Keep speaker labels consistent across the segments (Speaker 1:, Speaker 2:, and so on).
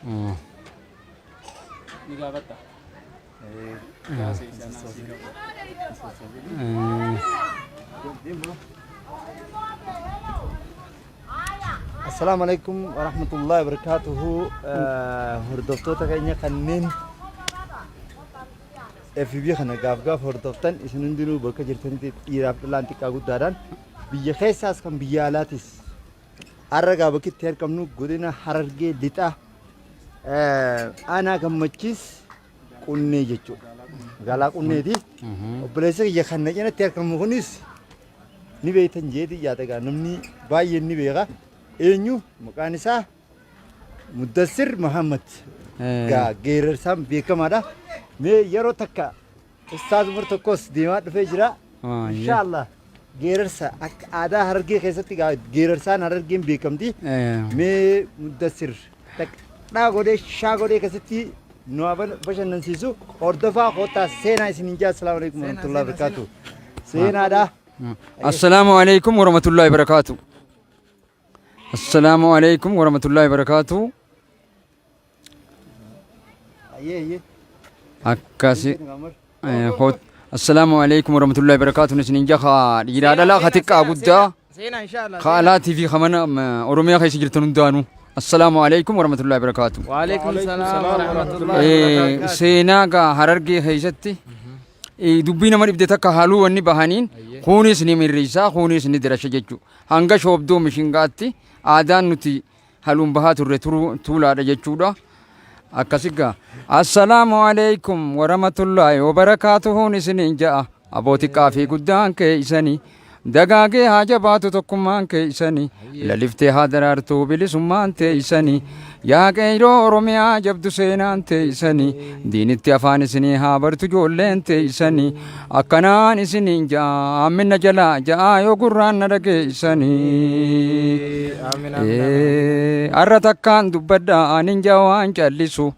Speaker 1: Ni gaafatta.
Speaker 2: Assalaamu alaikum warahmatullahi wabarakatuhu. Hordoftoota keenya kanneen FB kana gaaf gaaf hordoftan isin hundinuu bakka jirtanitti dhiiraaf dhalaan xiqqaa guddaadhaan biyya keessaas kan biyya alaatis har'a gaa bakki itti argamnu godina Harargee Lixaa aanaa Gammachiis Qunnee jechuudha. Magaalaa Qunneeti. Obboleessa kiyya kan na cinatti argamu kunis ni beektan jeeti yaada gaa namni baay'een ni beeka. Eenyu maqaan isaa Muddassir Muhammad gaa geerarsaan beekamaadha. Mee yeroo takka Ustaaz Umar tokkos deemaa dhufee jira. Inshaallah geerarsa akka aadaa Harargee keessatti gaa geerarsaan Harargeen beekamti. Mee Muddassir takka dhaa godhee shaa godhee keessatti nu haa bashannansiisu. Hordofaa kottaa seenaa isin hin jaa. Assalaamu alaikum warahmatullahi wabarakatuh. Seenaadha.
Speaker 3: Assalaamu alaikum warahmatullahi wabarakatuh. Assalaamu alaikum warahmatullahi wabarakatuh.
Speaker 2: Ayyee ayyee.
Speaker 3: Akkasi. Assalaamu alaikum warahmatullahi wabarakatuh. Isin jaha dhiiraa dhalaa ka xiqqaa guddaa
Speaker 4: Seenaa inshallah.
Speaker 3: ka alaatii fi ka mana Oromiyaa keessa jirtan hundaanuu. Assalaamu alaikum warahmatullahi wabarakatuh.
Speaker 4: Waalaikum salaam warahmatullahi wabarakatuh.
Speaker 3: Seenaa gaa Harargee keessatti dubbii nama dhibde takka haaluu wanni bahaniin kunis ni mirriisaa kunis ni dirasha jechuudha. Hanga shoobdoo mishingaatti aadaan nuti haluun bahaa turre turuu tuulaadha jechuudha. Akkasi gaa. Assalaamu alaikum warahmatullaahi wabarakaatuhuun isiniin ja'a. Aboo xiqqaa fi guddaan keeysanii. Dagaagee haa jabaatu tokkummaan keeysanii. Laliftee haa daraartu bilisummaan teeysanii. Yaa qeeyroo Oromiyaa jabdu seenaan teeysanii. Diinitti afaan isinii haa bartu ijoolleen teeysanii. Akkanaan isiniin ja'a amminna jalaa ja'a yoo gurraan na dhageessanii. Har'a takkaan dubbadha anin ja'a waan callisu.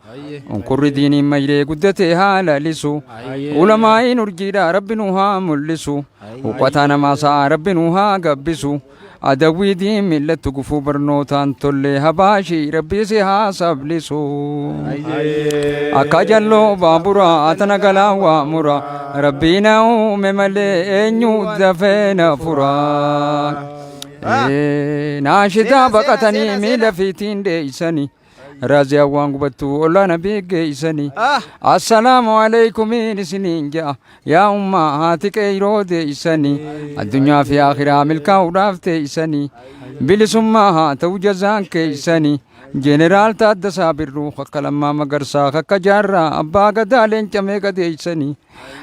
Speaker 3: Unkurri diiniin mayree guddatee haa lalisu. Ulamaa'iin urjiidha rabbi nu haa mul'isu. Huqqataa namaa sa'a rabbi nu haa gabbisu. Adawwii diin millattu gufuu barnootaan tollee habaashii rabbii si haa sablisu. Akka jalloo baaburaa tana galaa waa mura rabbii na uume malee eenyu dafee na fura. Naashidaa baqatanii miila fiitiin deeysanii. Raaziyaan waan gubattu ollaa na beekgeessanii. Assalaamu aleykumiin isiniin ja'a. Yaa ummaa haati qeeyroo deeysanii. Addunyaa fi akhiraa milkaa'uudhaaf teeysanii. Bilisummaa haa ta'u jazaan keeysanii. Jeneraal Taaddasaa Birruu kakka Lammaa Magarsaa kakka Jaarraa Abbaa Gadaa leenca meeqa deeysanii.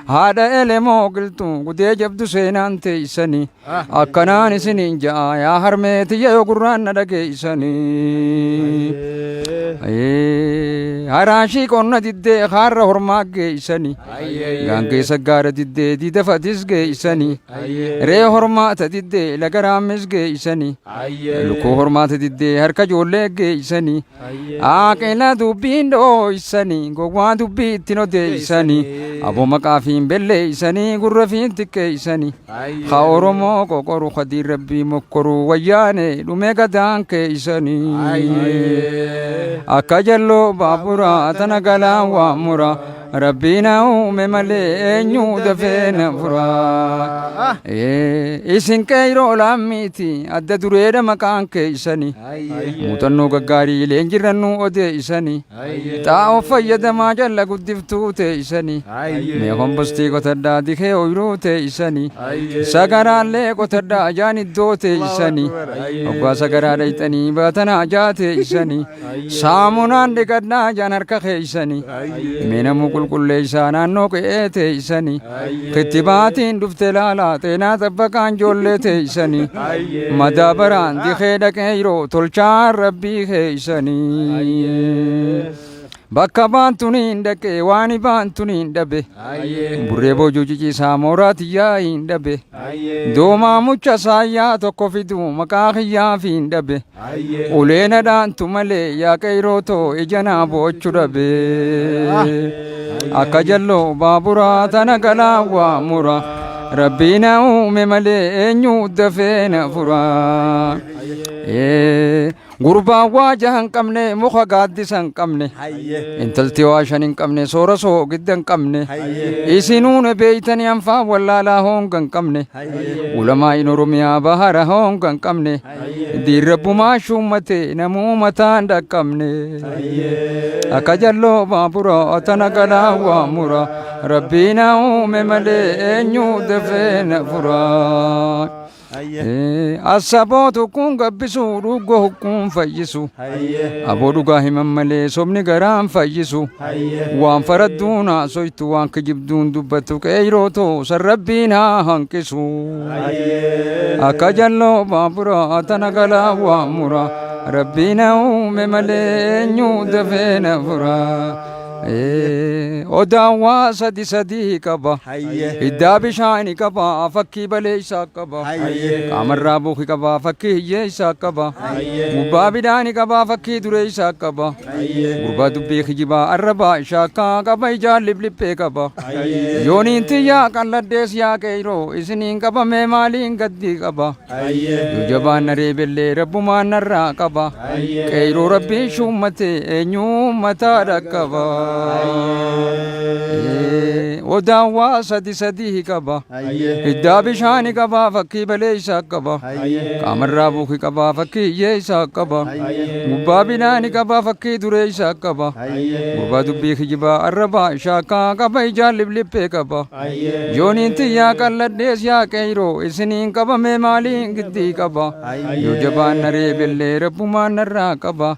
Speaker 3: Haadha elemoo qilxuu gudee jabdu seenaan teeysanii. Akkanaan isiniin ja'a yaa harmee tiyya yoo gurraan na dhageeysanii. Haraashii qonna diddee haarra hormaa geeysanii. Gaangee saggaara diddee diida fatis geeysanii. Ree hormaata diddee laga raammis geeysanii. Lukkuu hormaata diddee harka ijoollee geeysanii. Aaqila dubbiin dhooysanii gowwaa dubbii ittiin odeeysanii aboo maqaa fi hin belleeysanii gurra fi hin xiqqeeysanii ka Oromoo qoqoru ka diin rabbii mokkoru wayyaane dhumee gadaan keeysanii akka jalloo baaburaa tana galaan waa mura rabbii na uume malee eenyu dafee na fura isin qeeyroo laammiiti adda dureedha maqaan keeysanii Muuxannoo gaggaarii leenjirran nuu odeessani. Xaa'oo fayyadamaa jalla guddiftuu teessani. Mee kompostii qotadhaa dikee ooyiruu teessani. Sagaraallee qotadhaa ajaan iddoo teessani. Hoggaa sagaraa dhayxanii baatan ajaa teessani. Saamunaan dhiqadhaa ajaan harka keessani. Mee namuu qulqulleessaa naannoo qe'ee teessani. Kittibaatiin dhufte laalaa xeenaa xabbaqaan ijoollee teessanii madaabaraan dikee dhaqee yeroo tolchaan rabbii keessanii. Bakka baantuniin dhaqee waan baantuniin dhabe burree boojuu ciciisaa mooraa tiyyaa hin dhabe doomaa mucha saayyaa tokko fidu maqaa kiyyaa fi hin dhabe. Ulee na dhaantu malee yaa qeyroo too ija naa boochu dhabe. Akka jalloo baaburaa tana galaa waa mura. Rabbii na uume malee eenyu dafee na fura. Gurbaan waa jaha hin qabne muka gaaddisa hin qabne. Intalti waa shan hin qabne soora soogidda hin qabne. Isinuun beeytanii anfaa wallaalaa hoonga hin qabne. Ulamaa'iin Oromiyaa bahara hoonga hin qabne. Diin rabbumaa shuummate namuu mataan dhaqqabne. Akka jalloo baabura tana galaa waa mura. Rabbii na uume malee eenyu dafee na fura. Asaboo tokkoon gabbisu dhugo hukkuun fayyisu. Aboo dhugaa himan malee sobni garaan fayyisu. Waan faradduun haasoytu waan kijibduun dubbattu qeeyroo too san rabbiin haa hanqisu. Akka jalloo baabura tana galaa waa mura. Rabbiin na uume malee eenyu dafee na fura. Odaan waa sadi sadii qaba. Hiddaa bishaani qaba. Fakkii baleessaa qaba. Qaamarraa buuki qaba. Fakkii hiyyeessaa qaba. Gubbaa bidhaani qaba. Fakkii dureessaa qaba. Gurbaa dubbii kijibaa arrabaa shaakkaa qaba. Ijaan liphliphee qaba. Yooniin tiyyaa qalladdees yaa qeeyroo isiniin qabamee maaliin gaddii qaba. Yoo jabaan na reebellee rabbumaan narraa qaba. Qeeyroo rabbiin shuummate eenyuu mataa dhaqqaba. Odaan waa sadi sadii qaba. Hiddaa bishaani qaba fakkii baleessaa qaba. Qaamarraa buuki qaba fakkii hiyyeessaa qaba. Gubbaa binaani qaba fakkii dureessaa qaba. Gurbaa dubbii kijibaa arrabaa shaakkaa qaba ijaan liphliphee qaba. Yooniin tiyyaa qalladhees yaa qeeyroo isiniin qabame maaliin giddii qaba. Yoo jabaan na reebellee rabbumaan narraa qaba.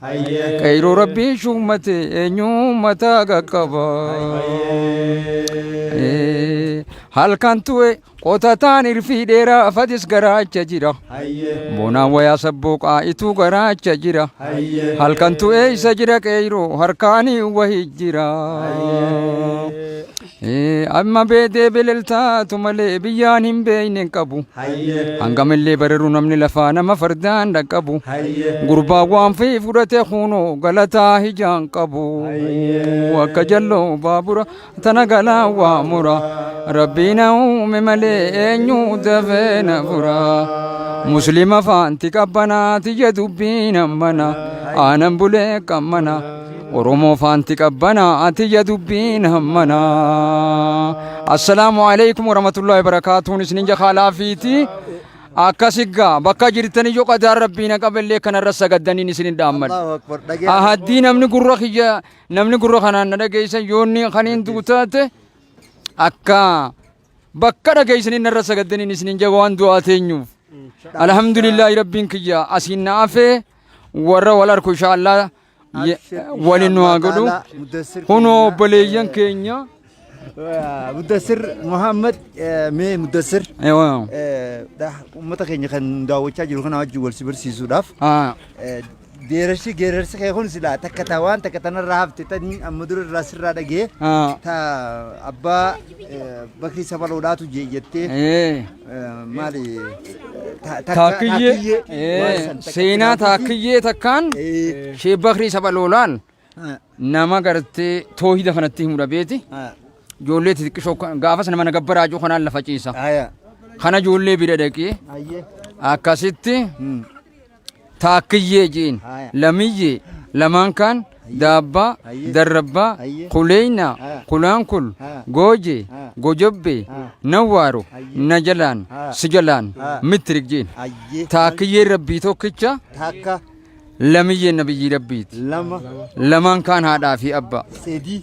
Speaker 3: Qeeyroo rabbii shuummate eenyuu mataa qaqqaba. Halkan tu'e Qotataan irfii dheeraa fadis garaacha jira. Boonaan wayaa sabbooqaa ituu garaacha jira. Halkantu eeysa jira qeeyroo harkaanii wahi jira. Amma beedee beleltaatu malee biyyaan hin beeyne hin qabu. Hangamillee bararu namni lafaa nama fardaan dhaqqabu. Gurbaan waan fi fudhate kunoo galataa hijaan qabu. Akka jalloo baabura Tana galaa waa mura Rabbii na uume malee eenyu dafee na fura Muslima faanti qabbanaa tiyya dubbiin hammana aanan bulee qammana Oromoo faanti qabbanaa tiyya dubbiin hammana Assalaamu alaikum warahmatullahi wabarakaatuun isinin jakaalaa fiiti Akkas egaa bakka jirtanii yoo qadaan rabbii na qabellee kanarra sagaddaniin isin hin dhaammadha.
Speaker 2: Allahu Akbar. Dhagee.
Speaker 3: Ahaddii namni gurra kiyya Namni gurra kanaan na dhageessan yoonni kaniin du'u taate akka bakka dhageessanii narra sagaddaniin isinin jaga waan du'aa teenyuuf. Alhamdulillaahi rabbiin kiyya asiin na hafee warra wal arku inshaallah waliin nu haa godhu. Kunoo obboleeyyan keenya.
Speaker 2: Muddassir Muhammad mee Muddassir uummata keenya kan daawwachaa jiru kana wajjin wal si barsiisuudhaaf Geerarsi geerarsi kee kun silaa takka ta waan takka tanarraa hafte tani amma dura irraa sirraa dhagee ta abbaa Bakrii Sabaloodhaatu jee jettee maali
Speaker 3: Taakkiyyee seenaa taakkiyyee takkaan shee Bakrii Sabaloolaan nama gartee toohida kanatti himu dhabeeti. Ijoollee xixiqqishoo gaafas nama na gabbaraa jiru kanaan lafa ciisa. Kana ijoollee bira dhaqee akkasitti Taakkiyyee je'een.
Speaker 2: Haya.
Speaker 3: Lamiyyee. Lamaan kaan. Daabbaa.
Speaker 2: Hayyee.
Speaker 3: Darrabbaa.
Speaker 2: Hayyee.
Speaker 3: Kuleeynaa.
Speaker 2: Haya.
Speaker 3: Kulaankul.
Speaker 2: Haya.
Speaker 3: Goojee.
Speaker 2: Haya.
Speaker 3: Gojobbee.
Speaker 2: Haya.
Speaker 3: Nawwaaro.
Speaker 2: Hayyee.
Speaker 3: Na jalaan.
Speaker 2: Haya.
Speaker 3: Si jalaan.
Speaker 2: Haya.
Speaker 3: Mittirik je'een.
Speaker 2: Hayyee.
Speaker 3: Taakkiyyeen rabbii tokkicha.
Speaker 2: Takka.
Speaker 3: Lamiyyeen nabiyyii rabbiiti.
Speaker 2: 2.
Speaker 3: Lamaan kaan haadhaa fi abbaa.
Speaker 2: 3.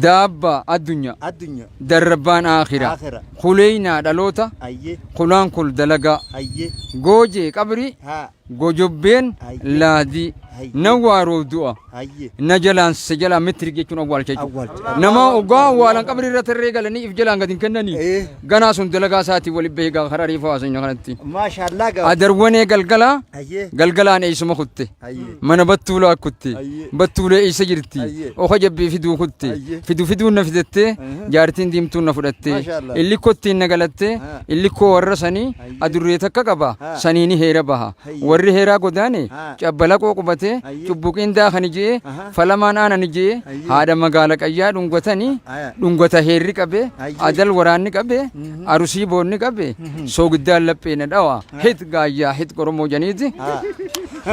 Speaker 3: Daabbaa addunyaa.
Speaker 2: Addunyaa.
Speaker 3: Darrabbaan aakhira.
Speaker 2: Aakhira.
Speaker 3: Kuleeynaa dhaloota.
Speaker 2: Hayyee.
Speaker 3: Kulaan kul dalagaa.
Speaker 2: Hayyee.
Speaker 3: Goojee qabrii.
Speaker 2: Haa.
Speaker 3: Gojobbeen
Speaker 2: Hayyee.
Speaker 3: laadii.
Speaker 2: Hayyee.
Speaker 3: Nawwaaroo du'a.
Speaker 2: Hayyee.
Speaker 3: Na jalaan si jalaan mittirik jechuun awwaalcha jechuudha.
Speaker 2: Awwaalcha.
Speaker 3: Nama oggaa awwaalan qabrii irra tarree galanii if jalaan gadi hin kennanii.
Speaker 2: Eh.
Speaker 3: Ganaa sun dalagaa isaatii waliin bahee gaa karaa reefu haasanya kanatti.
Speaker 2: Maashaallah gaa.
Speaker 3: Adarwanee galgalaa
Speaker 2: Hayyee.
Speaker 3: galgalaan eessuma kutte.
Speaker 2: Hayyee.
Speaker 3: Mana battuulaa kutte.
Speaker 2: Hayyee.
Speaker 3: Battuulee eessa jirti?
Speaker 2: Hayyee.
Speaker 3: Oka jabbii fiduu kutte.
Speaker 2: Hayyee.
Speaker 3: Fidu fiduun na fidattee jaartiin diimtuun na fudhattee.
Speaker 2: Maashaallah.
Speaker 3: Illikko ittiin na galattee
Speaker 2: Ha.
Speaker 3: illikkoo warra sanii
Speaker 2: Hayyee.
Speaker 3: adurree takka qaba
Speaker 2: Ha.
Speaker 3: saniini heera baha.
Speaker 2: Hayyee.
Speaker 3: Warri heeraa godaane
Speaker 2: Ha.
Speaker 3: cabbalaqoo qubatee
Speaker 2: Hayyee.
Speaker 3: cubbuqiin daakani je'ee
Speaker 2: Aha.
Speaker 3: falamaan aanani je'ee
Speaker 2: Hayyee.
Speaker 3: haadha magaala qayyaa dhungatanii
Speaker 2: Haya.
Speaker 3: dhungata heerri qabee
Speaker 2: Hayyee.
Speaker 3: adal waraanni qabee arusii boonni qabee soogiddaan laphee na dhawa hit gaayyaa hit qoromoo janiiti
Speaker 2: Ha.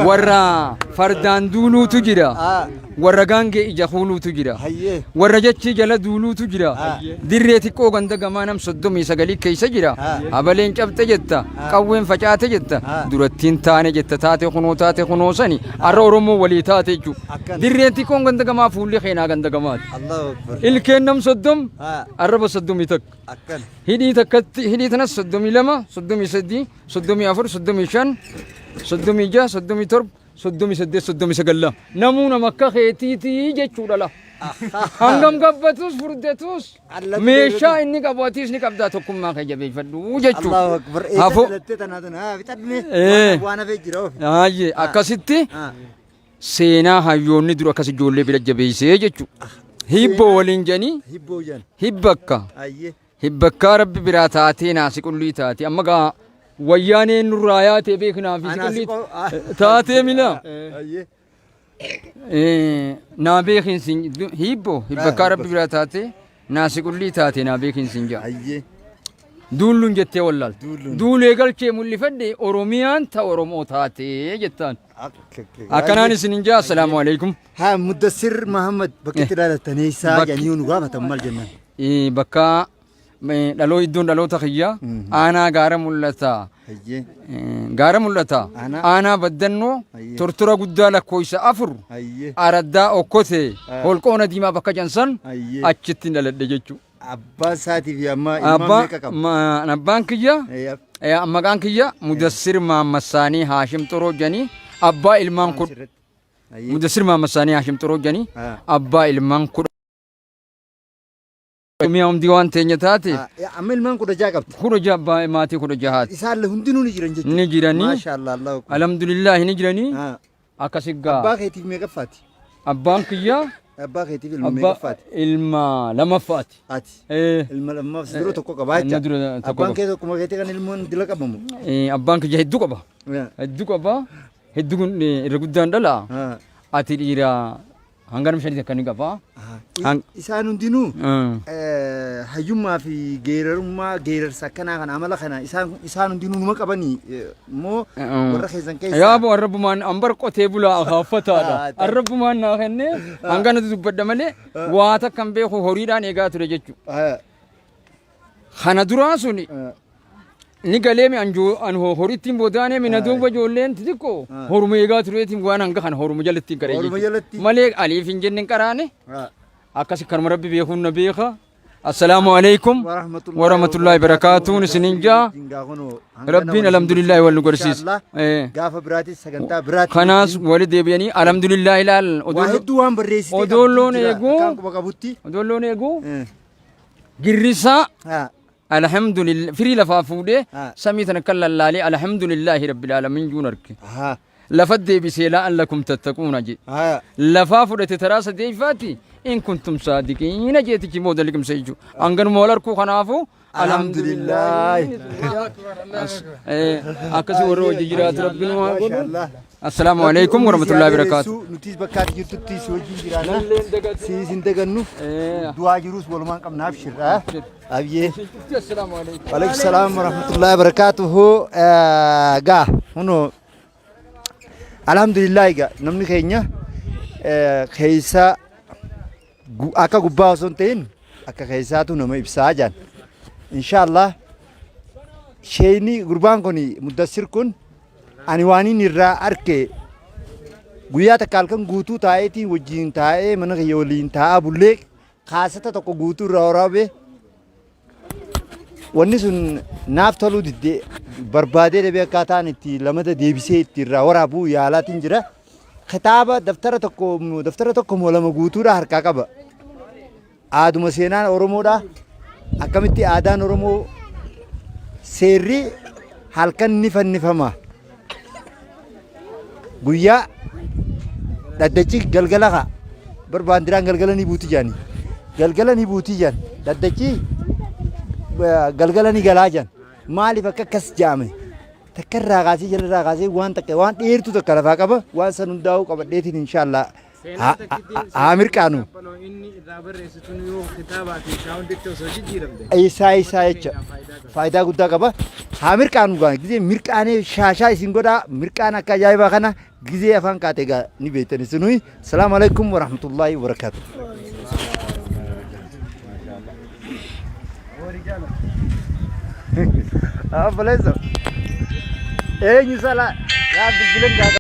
Speaker 3: Warra fardaan duuluutu jira.
Speaker 2: Ah.
Speaker 3: Warra gaangee ija kuuluutu jira.
Speaker 2: Hayyee.
Speaker 3: Warra jechii jala duuluutu jira.
Speaker 2: Ah.
Speaker 3: Dirree xiqqoo ganda gamaa nam 39 keessa jira.
Speaker 2: Ah.
Speaker 3: Abaleen cabxe jetta. Qawween facaate jetta.
Speaker 2: Ah.
Speaker 3: Durattiin taane jetta taate kunoo taate kunoo sani. Har'a Oromoo walii taate jechuudha.
Speaker 2: Akkana.
Speaker 3: Dirreen xiqqoon ganda gamaa fuulli keenaa ganda gamaati.
Speaker 2: Allahu akbar.
Speaker 3: Ilkeen nam 30
Speaker 2: Ah.
Speaker 3: arraba 31.
Speaker 2: Akkana.
Speaker 3: Hidhii takkatti hidhii tanas 32, 33, 34, 35, 36, 37, 38, 39 la. Namuu nama akka keetiitii jechuudha la. Hangam gabbatus furdatus
Speaker 2: Allatti
Speaker 3: meeshaa inni qabu atiis ni qabdaa tokkummaa kee jabeeffadhu jechuudha.
Speaker 2: Allahu akbar. Eessa
Speaker 3: Hafoo.
Speaker 2: dhalattee tanaa tana? Haa fixadhu
Speaker 3: Eh.
Speaker 2: Waan hafee jira ofi.
Speaker 3: Ayyee akkasitti
Speaker 2: Ah.
Speaker 3: seenaa hayyoonni dura akkas ijoollee bira jabeessee jechuudha. Hibboo waliin jedhanii
Speaker 2: Hibboo jedhan.
Speaker 3: hibbakka.
Speaker 2: Ayyee.
Speaker 3: Hibbakkaa rabbi biraa taatee naasi qullii taate amma gaa wayyaaneen nurraa yaatee beeknaa fi
Speaker 2: Anaa si
Speaker 3: siqullii
Speaker 2: qo-
Speaker 3: taatee mila.
Speaker 2: Ayyee.
Speaker 3: Naa beekin sin hibboo hibbakkaa rabbi biraa taatee naasi qullii taate naa beekin sin jaa.
Speaker 2: Ayyee.
Speaker 3: Duulluun jettee wallaalte.
Speaker 2: Duulluun.
Speaker 3: Duulee galchee mul'ifadhe Oromiyaan ta Oromoo taatee jettaan. Akkanaan isin hin jaa assalaamu alaikum.
Speaker 2: Haa Muddassir Mahammad bakki itti dhalattan eessaa
Speaker 3: Bakki-
Speaker 2: jedhanii yoo nu gaafatan maal jennaan?
Speaker 3: Bakka dhaloo iddoon dhaloota kiyyaa aanaa gaara mul'ata.
Speaker 2: Hayyee.
Speaker 3: Gaara mul'ata.
Speaker 2: Aanaa-
Speaker 3: Aanaa baddannoo
Speaker 2: Hayyee.
Speaker 3: tortora guddaa lakkoofsa 4
Speaker 2: Hayyee.
Speaker 3: araddaa okkote holqoona diimaa bakka jansan
Speaker 2: Hayyee.
Speaker 3: achitti dhaladhe jechuudha.
Speaker 2: Abbaan isaatii fi amma ilmaan
Speaker 3: Abbaa
Speaker 2: meeqa qaba?
Speaker 3: abbaan kiyya
Speaker 2: Eh,
Speaker 3: maqaan kiyya Mudassir Maammassaanii Haashim Xoroo jedhanii abbaa ilmaan 10
Speaker 2: asirratti. Hayyee.
Speaker 3: Mudassir Maammassaanii Haashim Xoroo jedhanii
Speaker 2: Ah.
Speaker 3: abbaa ilmaan 10 Mi'a hundi waan teenya taate
Speaker 2: Ah, amma ilmaan 16 qabdi.
Speaker 3: 16 abbaa maatii 16ti.
Speaker 2: Isaan hundinuu ni jiran jechuudha.
Speaker 3: Ni jiranii.
Speaker 2: Maashaallah Allahu akbar.
Speaker 3: Alhamdulillah ni jiranii.
Speaker 2: Ah.
Speaker 3: Akkasi gaa.
Speaker 2: Abbaa keetiif meeqaffaati?
Speaker 3: Abbaan kiyya
Speaker 2: Abbaa keetiif ilma
Speaker 3: abbaa
Speaker 2: meeqaffaati?
Speaker 3: ilma lamaffaati.
Speaker 2: Ati.
Speaker 3: Eh,
Speaker 2: Ilma lammaaf si dura tokko qabaa
Speaker 3: Inni
Speaker 2: jecha.
Speaker 3: dura tokko
Speaker 2: Abbaan
Speaker 3: qaba.
Speaker 2: kee tokkuma keetii kan ilmoon dila qabamu.
Speaker 3: Abbaan kiyya hedduu qaba.
Speaker 2: Yeah.
Speaker 3: Hedduu qaba. Hedduu kun irra guddaan dhala.
Speaker 2: Ah.
Speaker 3: Ati dhiira hanga nama shanii takka ni qaba.
Speaker 2: Ah. Isaan hundinuu hayyummaa fi geerarummaa geerarsa akkanaa kana amala kana isaan hundinuu numa qabanii immoo warra keessan keessa.
Speaker 3: Yaaboo arrabbumaan ambar qotee bulaa akaaffataadha. Arrabbumaan naa kennee hanga natti dubbadha malee waa takka hin beeku horiidhaan eegaa ture jechuudha. Kana duraa suni ni galee mi an horittiin boodaanee mi na duuba ijoolleen xixiqqoo horuma eegaa tureetiin waan hanga kana horuma jalatti hin qaree
Speaker 2: Horuma
Speaker 3: jechuudha.
Speaker 2: jalatti.
Speaker 3: Malee aliif hin jenne hin qaraane akkasi kanuma rabbi beekuun na beeka. Assalaamu alaikum warahmatullahi barakaatuun isinin jaa. Rabbiin alhamdulillahi wal nu garsiisa.
Speaker 2: Gaafa biraatis sagantaa biraatis.
Speaker 3: Kanaas wali deebi'anii alhamdulillahi ilaal.
Speaker 2: Waa hedduu waan barreessitee
Speaker 3: Odoon loon
Speaker 2: qabdu jira.
Speaker 3: eeguu.
Speaker 2: Akkaan quba qabutti.
Speaker 3: Odoon loon eeguu girrisaa alhamdulillah firii lafaa fuudhee samii tana kan lallaalee alhamdulillahi rabbil aalamiin juun arge. Lafa deebisee la'allakum tattaquuna jedhe. Lafaa fudhate taraa sadeeffaatti in kuntum saadiqiina jeetichi booda liqimsa jechuudha. Hanganuma wal arkuu kanaafuu
Speaker 2: Alhamdulillah.
Speaker 3: Akkasii warra hojii jiraatu rabbiin waa godhu. Assalaamu alaikum warahmatullahi wabarakatuh.
Speaker 2: Nutis bakka ati jirtutti si wajjin jiraanna. Siis hin dagannu. Du'aa jirus walumaan qabna abshir. Abiyyee.
Speaker 3: Assalaamu alaikum.
Speaker 2: Waalaikum salaam warahmatullahi wabarakatuhu. Gaa kunoo alhamdulillah egaa namni keenya keessa akka gubbaa osoo hin ta'in akka keessaatu nama ibsaa jaan. Inshaallah sheeyni gurbaan kun Muddassir kun ani waan inni irraa arke guyyaa takka halkan guutuu taa'eetiin wajjin taa'ee mana kiyya waliin taa'aa bullee kaasata tokko guutuu irraa waraabee wanni sun naaf toluu diddee barbaadee dhabee akkaataan itti lamata deebisee itti irraa waraabuu yaalaatiin jira. Kitaaba daftara tokko daftara tokko moo lama guutuudha harkaa qaba. Aaduma seenaan Oromoodha. Akkamitti aadaan Oromoo seerri halkan ni fannifama. Guyyaa dhaddachi galgala kaa. Bar baandiraan galgala ni buuti jaani. Galgala ni buuti jaan. Dhaddachi galgala ni galaa jaan. Maaliif akka akkas jaame? Takka irraa kaasee jala irraa kaasee waan takka waan dheertuu takka lafaa qaba. Waan san hundaa'uu qabadheetiin inshaallah. Haa mirqaanu.
Speaker 4: Inni irraa barreessitu yoo kitaabaa fi shaawunditti osoo jijjiiramte.
Speaker 2: Isaa isaa jecha faayidaa guddaa qaba. Haa mirqaanu gaa gizee mirqaanee shaashaa isin godhaa mirqaan akka ajaa'ibaa kana gizee afaan kaate gaa ni beektan isinuu. Salaamu alaikum warahmatullaahi wabarakaatu. Obboleessa eenyu salaa yaa bilbilan gaa.